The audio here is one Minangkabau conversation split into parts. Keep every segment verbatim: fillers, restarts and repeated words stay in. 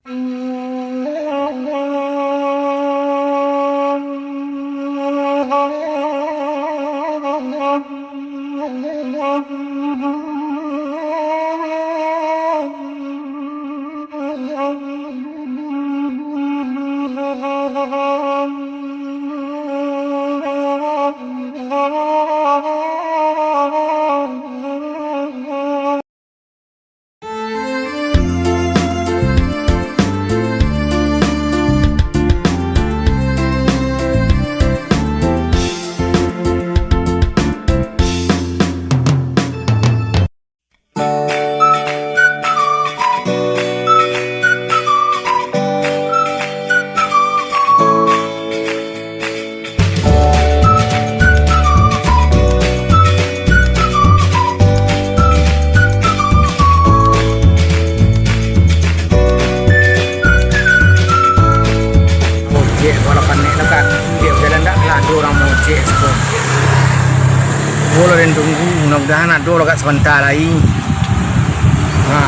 Mojek, kalau panek tu kan, dia berjalan tak lah, ada orang mojek siko. Bola dan tunggu, mudah-mudahan ada lah kat sebentar lai. Ha.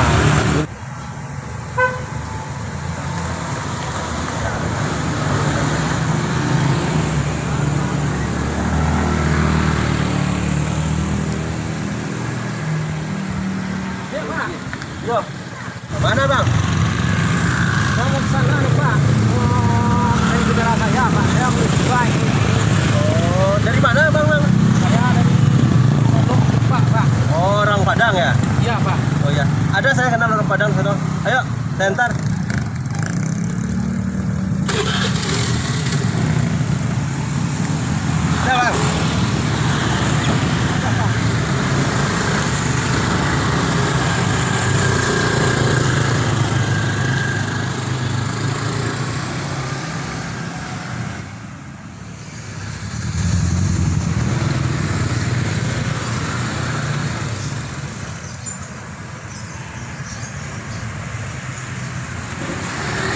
Yo. Mana, Bang? Bang, mau ke sana, Pak. Mau dari saudara saya, Pak. Saya mau ke Dubai. Oh, dari mana, Bang, Bang? Saya dari Solok, Pak, Pak. Oh, orang Padang, ya? Iya, Pak. Oh, iya. Ada saya kenal orang Padang, sana. Ayo, saya antar. Dah, Bang.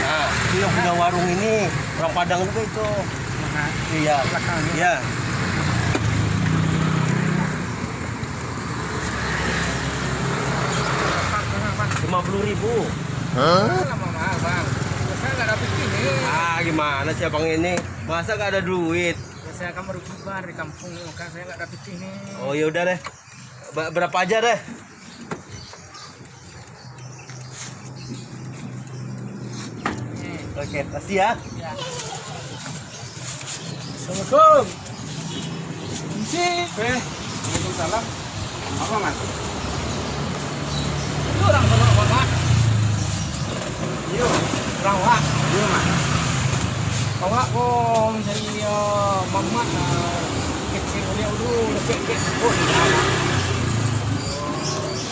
Nah, itu yang punya warung ini, orang Padang juga itu. Mana? Iya. Belakang ini. Iya. Berapa, Bang? Lima puluh ribu. Hah? Lama mahal, Bang. Saya nggak ada pitih nih. Ah, gimana sih Abang ini? Masa nggak ada duit? Ya, saya kan baru tiba dari kampung, makanya saya nggak ada pitih nih. Oh, ya udah deh. Ba-, berapa aja deh? Oke, makasih ya. Ya. Assalamualaikum. Kunci. Eh, waalaikumsalam. Apa, Mas? Itu orang Solok, Pak. Iyo. Urang awak. Iyo, Mak. Awak ko mancari, eh, mamak, eh, kecek baliau dulu, kecek, kecek. Oh, iyo, Mak.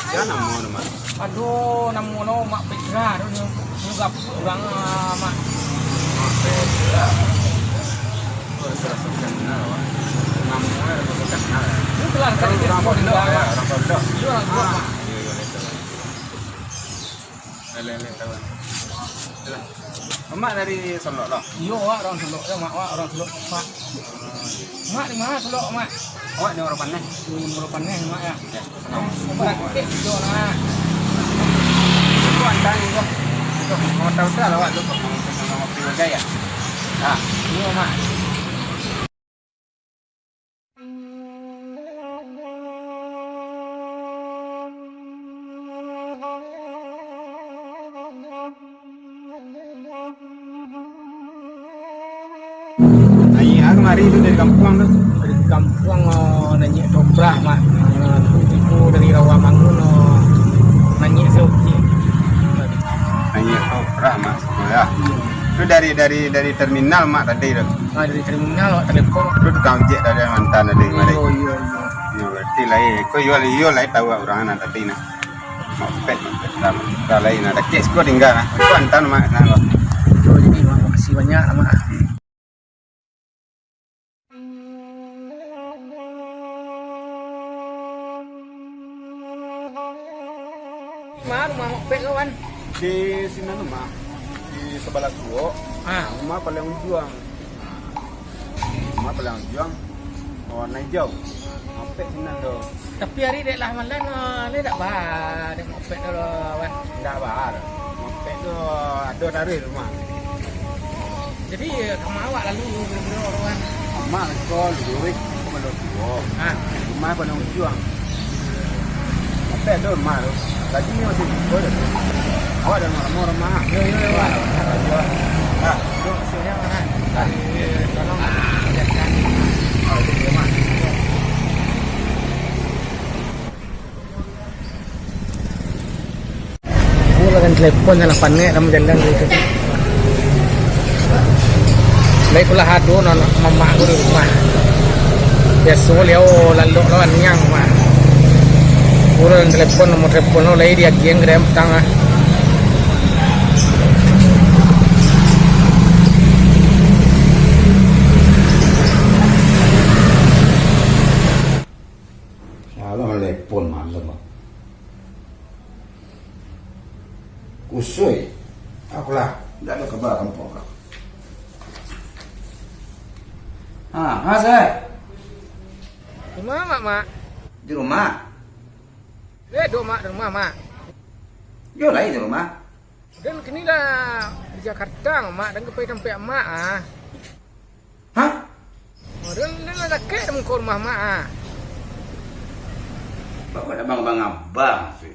Sia namo tu, Mak? Aduh, namo no Mak Petra tu, nyo, nyo gapuak urang, ah, Mak. Mak Petra. Oh, rasa-rasa kenal, Mak. Namo rasa-rasa kenal. Itu lah, urang, tadi urang Pondok, ya, urang Pondok. Iyo, urang Pondok, Mak. Iyo, iyo, betul. Eleh-eleh kawan. Amak dari Solok lo? Iyo, awak urang Solok, yo, Mak, awak urang Solok, Mak. Mak di ma Solok, Mak? Awak di Muaro Paneh. Di Muaro Paneh, Mak, yo? Yo, salam. Barangkek jo, nah. Itu antang itu. Itu, mau tahu tak awak tu, mau tahu ngopi bagai yo? Ah. Iyo, Mak. Naiak kemari tu dari kampuang tu. Dari kampuang, oh, naiak Tobrah, Mak. Ah, tu tibo dari Rawamangun, oh, naiak Saukik. Naiak Tobrah, Mak, yo. Iyo. Tu dari, dari, dari terminal, Mak, tadi tu. Ah, dari terminal, awak telepon. Tu tukang ojek tadi nan maanta tadi, iyo, mari. Iyo, iyo. Iyo, berarti lai, ko iyo, iyo lai tahu urang nan tadi nah. Moped, moped, lah, lah lai nah. Dakek siko tingga nah. Ko antaan, Mak, nah, Mak. Yo, jadi, Mak, makasih banyak, Mak. Ma rumah Mak Pek, kawan? Di sinan rumah, di sabalah suok. Ah. Rumah paling ujuang. Rumah paling ujuang, warna hijau. Mak Pek sinan tu. Tapi ari dek lah malam, ah, lai dak ba, dek Mak Pek tu lo, kawan. Dak ba. Itu ado taruih rumah. Jadi, ka ma awak lalu, biro-biro urang? Mak ko luruih, ko balok tuo. Ha. Rumah ko nan ujuang. Tapi ado rumah tu. Tadi ni masih buka je. Awak dah lama rumah. Yo, yo, yo, Mak. Rumah, rumah. Ha. Yo, maksudnya, Mak. Ha. Tolong, ah, lihatkan. Oh, itu dia, Mak. Aku lah kan telepon, salah panek dalam jalan gitu. Baik pula hado nan mamak aku di rumah. Biaso liau lalok lawan niang mah. Aku lah kan telepon, nomor telepon lo lai diagian ka dalam petang ah. Salah malepon malam ah. Kusoi. Aku lah, ndak ado kaba kampuang ko. Ha, ha, Sai. Di ma, Mak, Mak? Di rumah. Eh, do, Mak, di rumah, Mak. Yo lai di rumah. Den kini lah di Jakarta, Mak, den ka pai tampek Mak ah. Hah? Oh, den, den lah dakek di muko rumah Mak ah. Bako dak mangabang-abang, Sui?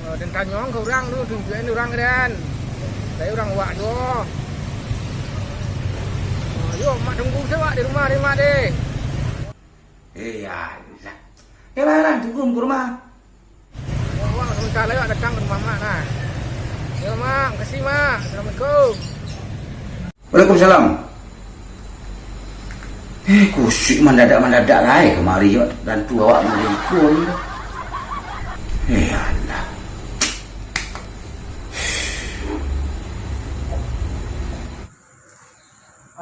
Oh, den tanyo ka urang tu, tunjuakan urang ka den. Dari urang awak tu. Oh, yo, Mak tunggu se wak di rumah, di Mak deh. Eh, alah. Yalah, yalah, tunggu muko rumah. Wak, wak, sabanta lai wak datang ka rumah Mak nah. Yo, Mak, makasih, Mak. Assalamualaikum. Waalaikumsalam. Eh, kusuik mandadak-mandadak lai kamari, yo, tantu awak mangikun. Eh, alah.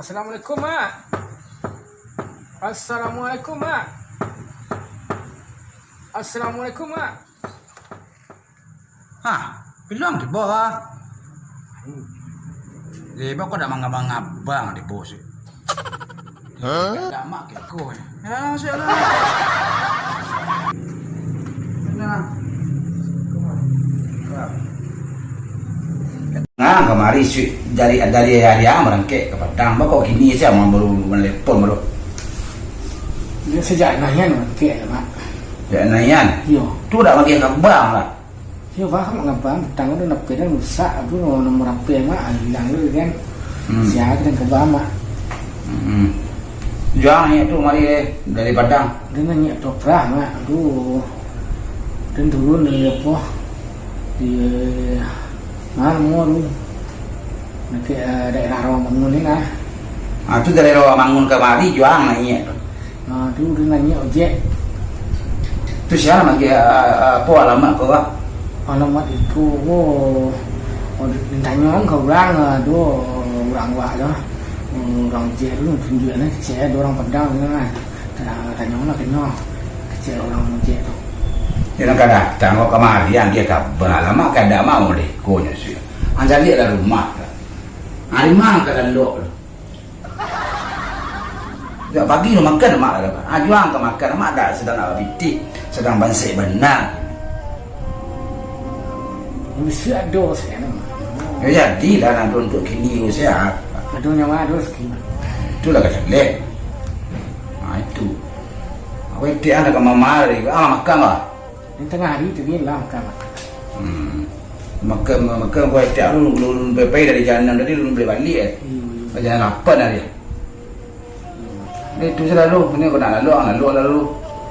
Assalamualaikum, Mak. Assalamualaikum, Mak. Assalamualaikum, Mak. Hah, bilang tibo ah. Eh, bako dak mangabang-abang tibo se. Hah? Dak mak keko. Ya, sialah. Nah. Nah, kamari si dari, dari ari ang barangkek ka Padang. Bako kini se amang baru manelepon baru. Yo, sajak Nayan barangkek lah, Mak. Sajak Nayan? Yo. Tu dak bagi kaba lah. Yo, bah, Mak, ngabang, patang tu nape dah rusak tu, nomor H P Mak, ah, ilang tu kan. Hmm. Sia ka den kaba, Mak. Hmm. Juang naiak tu mari, eh, dari Padang. Den naiak tu prah, Mak. Aduh. Den turun dari apo? Di mana namo tu? Dakek, eh, daerah Rawamangun ni lah. Ah, tu dari Rawamangun kamari juang naiak tu. Ah, tu den naiak ojek. Tu sia nan bagi, ah, ah, apo alamat ko, Bah? Alamat iko, oh, oh, den tanyo ka urang, ah, tu, urang awak tu. Urang ojek tu tunjuakan kecek ado urang Padang tu kan. Ta-, tanyo lah ka inyo. Kecek urang ojek tu. Yo nan ka datang kok kamari, agiah kaba, alamat ka dak mau deh, ko nyo sia. Ang caliak lah rumah lah. Ari ma ka lalok tu? Jak pagi tu makan mak lah. Ah, juang ka makan, mak dak sadang nak bapitih, sadang bansek bana. Mesti ado se, Mak. Yo, jadilah nak untuak kini ko se. Ado nyawa, ado rezeki, Mak. Itulah ka jaleh. Ah, itu. Awak itiak lah ka mamari. Ah, makan lah. Nan tangah ari tu bilang ka makan. Hmm. Makan, makan buah itiak tu, ulun, ulun pai dari jam anam tadi, ulun baliak baliak, eh. Iyo, iyo. Jam lapan hari. Iyo. Jadi tu selalu, ni kau nak lalu, ah, lalu, lalu.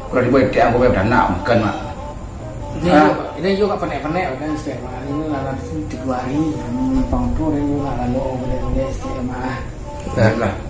Kalau dibuat itiak, aku pai batanak, makan, Mak. Ini ha? Iyo, ini iyo ka panek-panek, kan, setiap hari ni, lah, tigo hari, hmm, pang tu, ini iyo nak lalu, boleh-boleh, setiap hari. Dah lah.